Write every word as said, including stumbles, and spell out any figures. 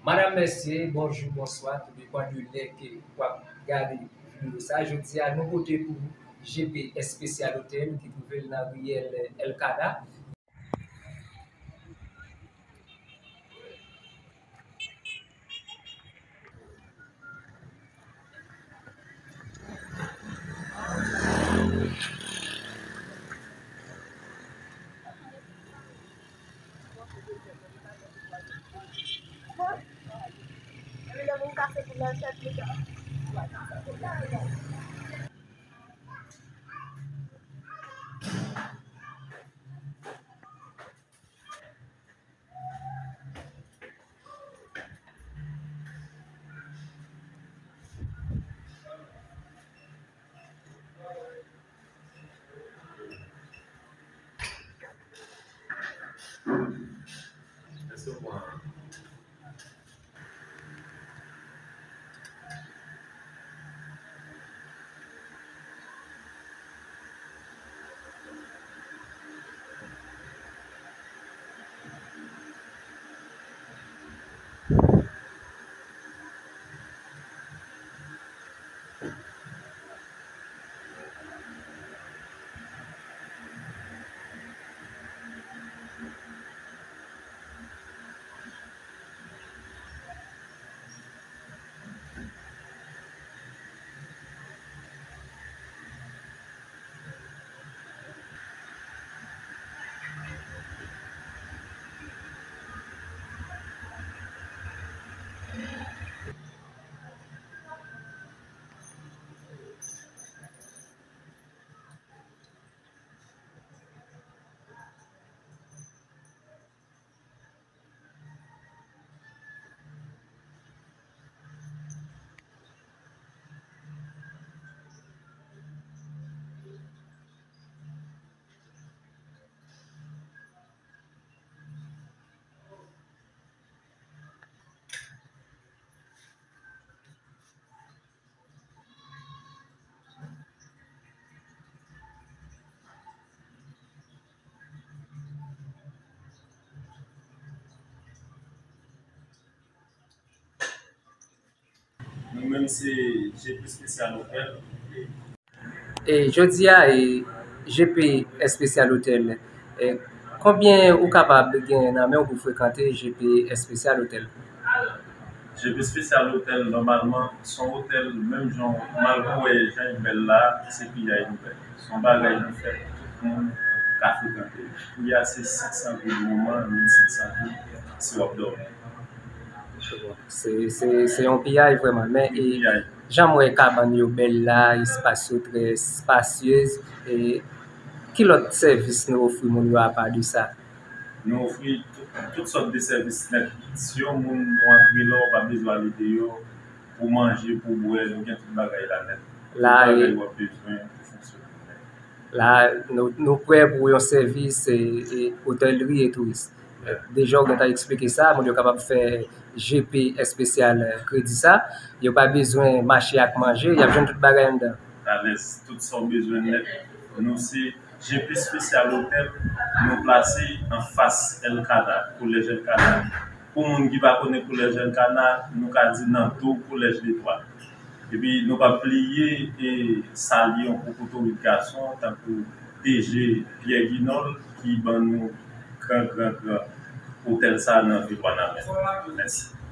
Madanm, mesye, bonjou, bonswa, tou depann de lè ke w ap gade videyo sa. Jodi a, nou pote pou G P Special Hotel ki twouve l nan riyèl Elkana. Nou menm se G P Special Hotel. E jodi a, e, G P Special Hotel, e, konbyen ou kapab gen nan men w pou frekante G P Special Hotel? G P Special Hotel, nòmalman, se yon otèl, menm jan, malgre w wè jan l bèl la, se piyay nou fè. Se yon bagay nou fè pou tout moun ka frekante. Pri a se senk san goud moman, mil senk san goud si w ap dòmi. Se, se, se yon piyay vrèman. Men, e, jan m wè kabann yo bèl la, espas yo trè spasyez, e ki lòt sèvis nou ofri moun yo apa de sa? Nou ofri tout, tout sòt de sèvis nèt. Si yon moun nou antre la, ou pa bezwen ale deyò pou manje, pou bwè, nou gen tout bagay la nèt. Tout bagay w ap bezwen pou fonksyone nèt. La, nou, nou prè pou yon sèvis, e, e, otèlri e touris. Deja, ou gentan eksplike sa, moun yo kapab fè G P espesyal kredi sa. Yo pa bezwen mache ak manje, y ap jwenn tout bagay anndan. Alèz, tout sa w bezwen nèt. Nou se G P Special Hotel, nou plase anfas Elkana, Kolèj Elkana. Pou moun ki pa konnen Kolèj Elkana, nou ka di nan do Kolèj Letwal. Epi nou p ap bliye, e, salye yon gwo kokorit gason, tankou D G Pierre Guinol, ki ban nou gran, gran, gran otèl sa nan vil Wanament. Mèsi.